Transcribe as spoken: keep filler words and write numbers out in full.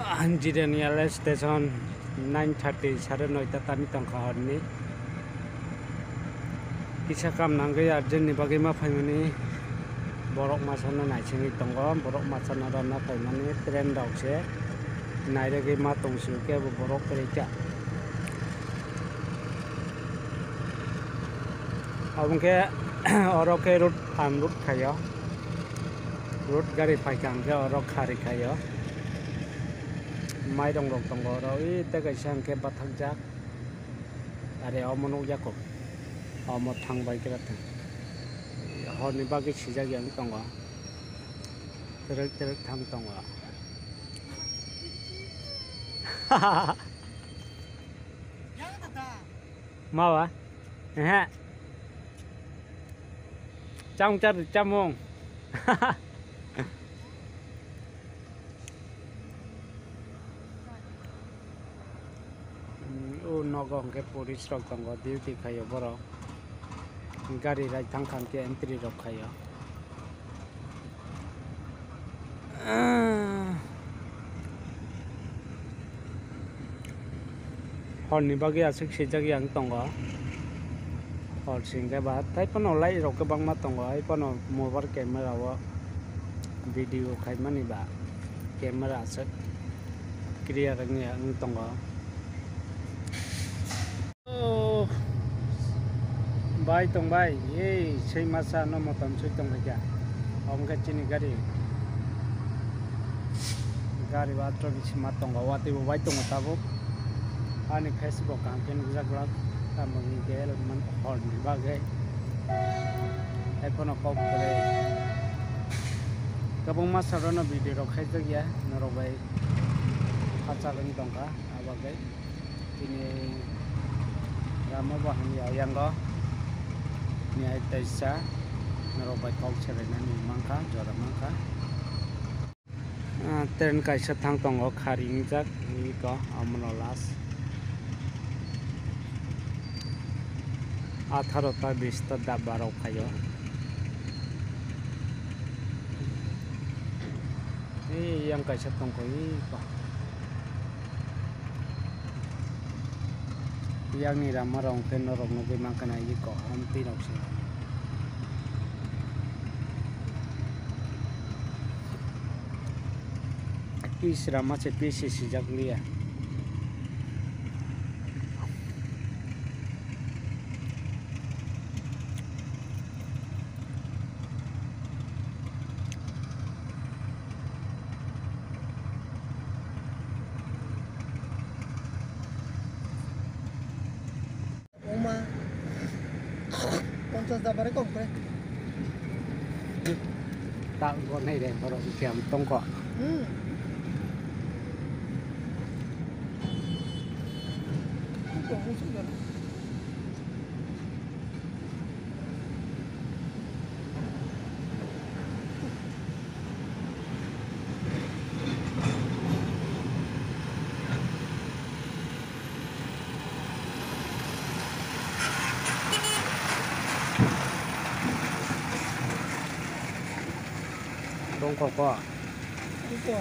Jirania rail station nine thirty, sare noita tani tongkha horni. Kisa kam nangwi urgent ni bagwi ma phaimani, borok masa no naisingwi tongo, borok masa no rana phaimani, train rok se nairogwi ma tongsi kebo borok kwrwi kha. Abo hwnkhe oro khe road unload khaio, road gari phaikha hwnkhe oro khari khaio. Mairong rok tongo oro, ui tei kaisa hwnkhe bathakjak. Are omo nukya kho, omo thang bai khe thang, horni bagwi sijak yang tongo, twrwk twrwk thang tongo. Mawa? Ehe. Chamung char chamung. O nogo hwnkhe police rok tongo, duty khaio borok. Gari rai thang kha hwnkhe entry rok khaio. Horni bagwi aswk swijak yang tongo. Hor singkhe ba tei phano light rok kwbangma tongo, hai phano mobile camera o video khaimani ba camera aswk clear wngya wng tongo. Oh, bai tong bai, ei sei masa no motom soi tong kha. Omo khe chini gari, gari o atro bisi ma tongo, watwi bo bai tongo tabuk. Ani face bo kaham khe nukjak glak, tamo hwn khe hor ni bagwi. Hai phano kok kwrwi kwbangma salo no video rok khaijak ya, norok bai hachal wng tong kha, abo bagwi. Tini rama bo hamya yango. Ni hai taisa norok bai kok selainani mankha, jora mankha. Ah, train kaisa thang tongo, khari wngjak, iko, omono last. Atharo ta, bis ta, dabba rok phaio. Ei, yang kaisa tongkho, iko. Yang ni rama rok khe norok nugwi mankha na, iko, hom twi rok se. Pis rama se pis se sijak liya. Oma. Ponchas da bare kom kre. Tak gonai re, borok kiam tongko. Hmm. Bongkok ko. Ito.